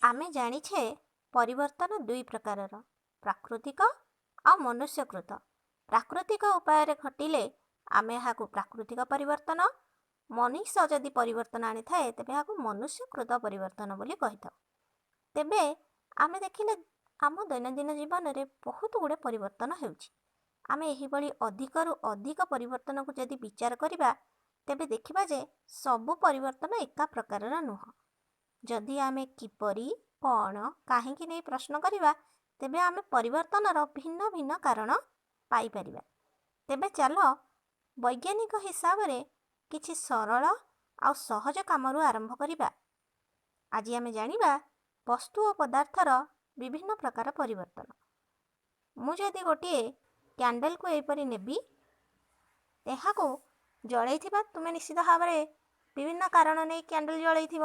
ଆମେ ଜାଣିଛେ ପରିବର୍ତ୍ତନ ଦୁଇ ପ୍ରକାରର, ପ୍ରାକୃତିକ ଆଉ ମନୁଷ୍ୟକୃତ। ପ୍ରାକୃତିକ ଉପାୟରେ ଘଟିଲେ ଆମେ ଏହାକୁ ପ୍ରାକୃତିକ ପରିବର୍ତ୍ତନ, ମଣିଷ ଯଦି ପରିବର୍ତ୍ତନ ଆଣିଥାଏ ତେବେ ଏହାକୁ ମନୁଷ୍ୟକୃତ ପରିବର୍ତ୍ତନ ବୋଲି କହିଥାଉ। ତେବେ ଆମେ ଦେଖିଲେ ଆମ ଦୈନନ୍ଦିନ ଜୀବନରେ ବହୁତ ଗୁଡ଼ିଏ ପରିବର୍ତ୍ତନ ହେଉଛି। ଆମେ ଏହିଭଳି ଅଧିକରୁ ଅଧିକ ପରିବର୍ତ୍ତନକୁ ଯଦି ବିଚାର କରିବା, ତେବେ ଦେଖିବା ଯେ ସବୁ ପରିବର୍ତ୍ତନ ଏକା ପ୍ରକାରର ନୁହଁ। ଯଦି ଆମେ କିପରି, କ'ଣ, କାହିଁକି ନେଇ ପ୍ରଶ୍ନ କରିବା, ତେବେ ଆମେ ପରିବର୍ତ୍ତନର ଭିନ୍ନ ଭିନ୍ନ କାରଣ ପାଇପାରିବା। ତେବେ ଚାଲ ବୈଜ୍ଞାନିକ ହିସାବରେ କିଛି ସରଳ ଆଉ ସହଜ କାମରୁ ଆରମ୍ଭ କରିବା। ଆଜି ଆମେ ଜାଣିବା ବସ୍ତୁ ଓ ପଦାର୍ଥର ବିଭିନ୍ନ ପ୍ରକାର ପରିବର୍ତ୍ତନ। ମୁଁ ଯଦି ଗୋଟିଏ କ୍ୟାଣ୍ଡେଲକୁ ଏହିପରି ନେବି, ଏହାକୁ ଜଳେଇଥିବା ତୁମେ ନିଶ୍ଚିତ ଭାବରେ ବିଭିନ୍ନ କାରଣ ନେଇ କ୍ୟାଣ୍ଡେଲ ଜଳେଇଥିବ।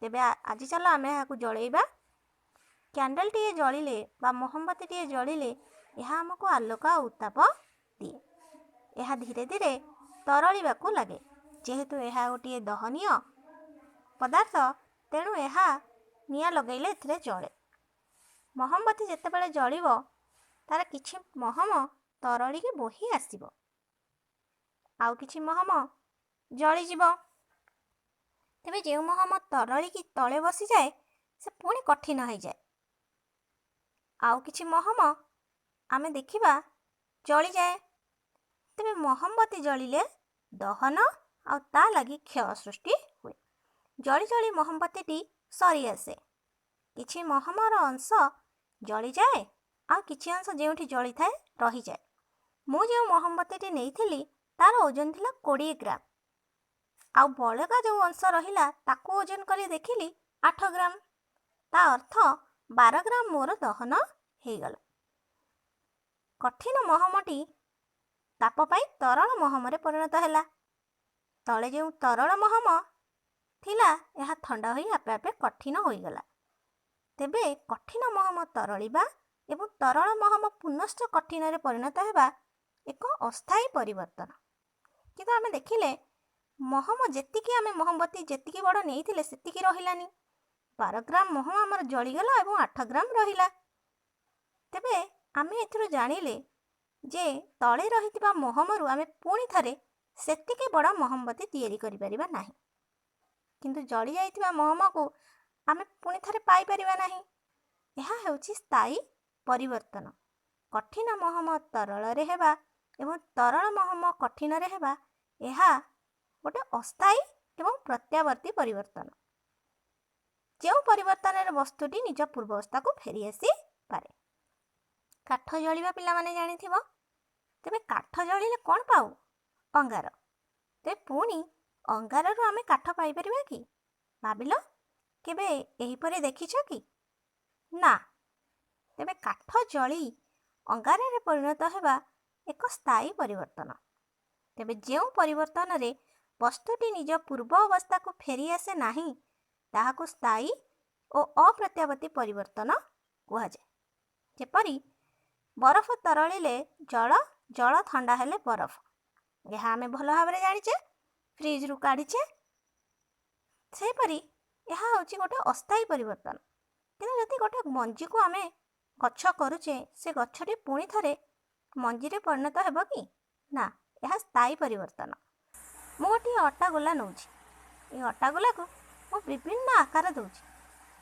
ତେବେ ଆଜି ଚାଲ ଆମେ ଏହାକୁ ଜଳେଇବା। କ୍ୟାଣ୍ଡେଲଟିଏ ଜଳିଲେ ବା ମହମବତୀଟିଏ ଜଳିଲେ ଏହା ଆମକୁ ଆଲୋକ ଆଉ ଉତ୍ତାପ ଦିଏ। ଏହା ଧୀରେ ଧୀରେ ତରଳିବାକୁ ଲାଗେ। ଯେହେତୁ ଏହା ଗୋଟିଏ ଦହନୀୟ ପଦାର୍ଥ, ତେଣୁ ଏହା ନିଆଁ ଲଗାଇଲେ ଏଥିରେ ଜଳେ। ମହମବତୀ ଯେତେବେଳେ ଜଳିବ, ତାର କିଛି ମହମ ତରଳିକି ବୋହି ଆସିବ, ଆଉ କିଛି ମହମ ଜଳିଯିବ। ତେବେ ଯେଉଁ ମହମ ତରଳିକି ତଳେ ବସିଯାଏ, ସେ ପୁଣି କଠିନ ହେଇଯାଏ। ଆଉ କିଛି ମହମ ଆମେ ଦେଖିବା ଜଳିଯାଏ। ତେବେ ମହମବତୀ ଜଳିଲେ ଦହନ ଆଉ ତା ଲାଗି କ୍ଷୟ ସୃଷ୍ଟି ହୁଏ। ଜଳି ଜଳି ମହମବତୀଟି ସରିଆସେ। କିଛି ମହମର ଅଂଶ ଜଳିଯାଏ, ଆଉ କିଛି ଅଂଶ ଯେଉଁଠି ଜଳିଥାଏ ରହିଯାଏ। ମୁଁ ଯେଉଁ ମହମବତୀଟି ନେଇଥିଲି ତାର ଓଜନ ଥିଲା 20 ଗ୍ରାମ, ଆଉ ବଳକା ଯେଉଁ ଅଂଶ ରହିଲା ତାକୁ ଓଜନ କରି ଦେଖିଲି 8 ଗ୍ରାମ। ତା ଅର୍ଥ 12 ଗ୍ରାମ ମୋର ଦହନ ହେଇଗଲା। କଠିନ ମହମଟି ତାପ ପାଇଁ ତରଳ ମହମରେ ପରିଣତ ହେଲା। ତଳେ ଯେଉଁ ତରଳ ମହମ ଥିଲା, ଏହା ଥଣ୍ଡା ହୋଇ ଆପେ ଆପେ କଠିନ ହୋଇଗଲା। ତେବେ କଠିନ ମହମ ତରଳିବା ଏବଂ ତରଳ ମହମ ପୁନଶ୍ଚ କଠିନରେ ପରିଣତ ହେବା ଏକ ଅସ୍ଥାୟୀ ପରିବର୍ତ୍ତନ। କିନ୍ତୁ ଆମେ ଦେଖିଲେ ମହମ ଯେତିକି, ଆମେ ମହମବତୀ ଯେତିକି ବଡ଼ ନେଇଥିଲେ ସେତିକି ରହିଲାନି। 12 ଗ୍ରାମ ମହମ ଆମର ଜଳିଗଲା ଏବଂ 8 ଗ୍ରାମ ରହିଲା। ତେବେ ଆମେ ଏଥିରୁ ଜାଣିଲେ ଯେ ତଳେ ରହିଥିବା ମହମରୁ ଆମେ ପୁଣି ଥରେ ସେତିକି ବଡ଼ ମହମବତୀ ତିଆରି କରିପାରିବା ନାହିଁ, କିନ୍ତୁ ଜଳି ଯାଇଥିବା ମହମକୁ ଆମେ ପୁଣି ଥରେ ପାଇପାରିବା ନାହିଁ। ଏହା ହେଉଛି ସ୍ଥାୟୀ ପରିବର୍ତ୍ତନ। କଠିନ ମହମ ତରଳରେ ହେବା ଏବଂ ତରଳ ମହମ କଠିନରେ ହେବା, ଏହା ଗୋଟେ ଅସ୍ଥାୟୀ ଏବଂ ପ୍ରତ୍ୟାବର୍ତ୍ତୀ ପରିବର୍ତ୍ତନ, ଯେଉଁ ପରିବର୍ତ୍ତନରେ ବସ୍ତୁଟି ନିଜ ପୂର୍ବ ଅବସ୍ଥାକୁ ଫେରି ଆସିପାରେ। କାଠ ଜଳିବା ପିଲାମାନେ ଜାଣିଥିବ। ତେବେ କାଠ ଜଳିଲେ କ'ଣ ପାଉ? ଅଙ୍ଗାର। ତେବେ ପୁଣି ଅଙ୍ଗାରରୁ ଆମେ କାଠ ପାଇପାରିବା କି? ଭାବିଲ, କେବେ ଏହିପରି ଦେଖିଛ କି? ନା। ତେବେ କାଠ ଜଳି ଅଙ୍ଗାରରେ ପରିଣତ ହେବା ଏକ ସ୍ଥାୟୀ ପରିବର୍ତ୍ତନ। ତେବେ ଯେଉଁ ପରିବର୍ତ୍ତନରେ ବସ୍ତୁଟି ନିଜ ପୂର୍ବ ଅବସ୍ଥାକୁ ଫେରିଆସେ ନାହିଁ, ତାହାକୁ ସ୍ଥାୟୀ ଓ ଅପ୍ରତ୍ୟାବର୍ତ୍ତୀ ପରିବର୍ତ୍ତନ କୁହାଯାଏ। ଯେପରି ବରଫ ତରଳିଲେ ଜଳ, ଜଳ ଥଣ୍ଡା ହେଲେ ବରଫ। ଏହା ଆମେ ଭଲ ଭାବରେ ଜାଣିଛେ, ଫ୍ରିଜରୁ କାଢ଼ିଛେ। ସେହିପରି ଏହା ହେଉଛି ଗୋଟେ ଅସ୍ଥାୟୀ ପରିବର୍ତ୍ତନ। କିନ୍ତୁ ଯଦି ଗୋଟେ ମଞ୍ଜିକୁ ଆମେ ଗଛ କରୁଛେ, ସେ ଗଛଟି ପୁଣି ଥରେ ମଞ୍ଜିରେ ପରିଣତ ହେବ କି? ନା, ଏହା ସ୍ଥାୟୀ ପରିବର୍ତ୍ତନ। ମୁଁ ଗୋଟିଏ ଅଟା ଗୋଲା ନେଉଛି। ଏ ଅଟା ଗୋଲାକୁ ମୁଁ ବିଭିନ୍ନ ଆକାର ଦେଉଛି।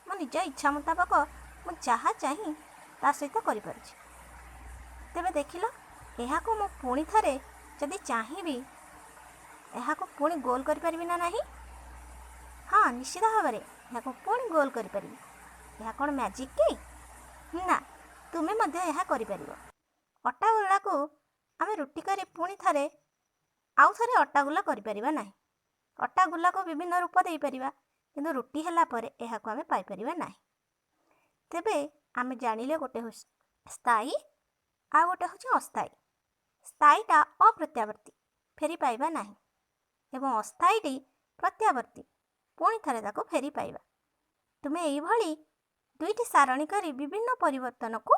ମୋ ନିଜ ଇଚ୍ଛା ମୁତାବକ ମୁଁ ଯାହା ଚାହିଁ ତା ସହିତ କରିପାରୁଛି। ତେବେ ଦେଖିଲ, ଏହାକୁ ମୁଁ ପୁଣି ଥରେ ଯଦି ଚାହିଁବି ଏହାକୁ ପୁଣି ଗୋଲ କରିପାରିବି ନା ନାହିଁ? ହଁ, ନିଶ୍ଚିତ ଭାବରେ ଏହାକୁ ପୁଣି ଗୋଲ କରିପାରିବି। ଏହା କ'ଣ ମ୍ୟାଜିକ୍ କି? ନା, ତୁମେ ମଧ୍ୟ ଏହା କରିପାରିବ। ଅଟା ଗୋଲାକୁ ଆମେ ରୁଟି କରି ପୁଣି ଥରେ ଆଉ ଥରେ ଅଟା ଗୋଲା କରିପାରିବା ନାହିଁ। ଅଟା ଗୋଲାକୁ ବିଭିନ୍ନ ରୂପ ଦେଇପାରିବା, କିନ୍ତୁ ରୁଟି ହେଲା ପରେ ଏହାକୁ ଆମେ ପାଇପାରିବା ନାହିଁ। ତେବେ ଆମେ ଜାଣିଲେ ଗୋଟେ ହେଉଛି ସ୍ଥାୟୀ, ଆଉ ଗୋଟେ ହେଉଛି ଅସ୍ଥାୟୀ। ସ୍ଥାୟୀଟା ଅପ୍ରତ୍ୟାବର୍ତ୍ତୀ, ଫେରି ପାଇବା ନାହିଁ, ଏବଂ ଅସ୍ଥାୟୀଟି ପ୍ରତ୍ୟାବର୍ତ୍ତୀ, ପୁଣି ଥରେ ତାକୁ ଫେରି ପାଇବା। ତୁମେ ଏଇଭଳି ଦୁଇଟି ସାରଣୀ କରି ବିଭିନ୍ନ ପରିବର୍ତ୍ତନକୁ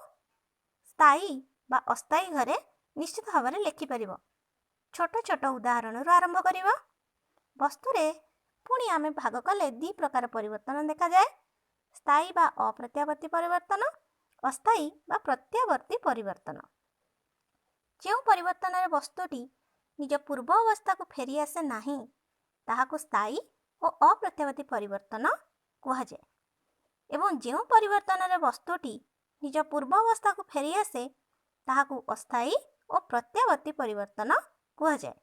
ସ୍ଥାୟୀ ବା ଅସ୍ଥାୟୀ ଘରେ ନିଶ୍ଚିତ ଭାବରେ ଲେଖିପାରିବ। ଛୋଟ ଛୋଟ ଉଦାହରଣରୁ ଆରମ୍ଭ କରିବ। ବସ୍ତୁରେ ପୁଣି ଆମେ ଭାଗ କଲେ ଦୁଇ ପ୍ରକାର ପରିବର୍ତ୍ତନ ଦେଖାଯାଏ, ସ୍ଥାୟୀ ବା ଅପ୍ରତ୍ୟାବର୍ତ୍ତୀ ପରିବର୍ତ୍ତନ, ଅସ୍ଥାୟୀ ବା ପ୍ରତ୍ୟାବର୍ତ୍ତୀ ପରିବର୍ତ୍ତନ। ଯେଉଁ ପରିବର୍ତ୍ତନରେ ବସ୍ତୁଟି ନିଜ ପୂର୍ବ ଅବସ୍ଥାକୁ ଫେରିଆସେ ନାହିଁ, ତାହାକୁ ସ୍ଥାୟୀ ଓ ଅପ୍ରତ୍ୟାବର୍ତ୍ତୀ ପରିବର୍ତ୍ତନ କୁହାଯାଏ ଏବଂ ଯେଉଁ ପରିବର୍ତ୍ତନରେ ବସ୍ତୁଟି ନିଜ ପୂର୍ବ ଅବସ୍ଥାକୁ ଫେରିଆସେ, ତାହାକୁ ଅସ୍ଥାୟୀ ଓ ପ୍ରତ୍ୟାବର୍ତ୍ତୀ ପରିବର୍ତ୍ତନ କୁହାଯାଏ।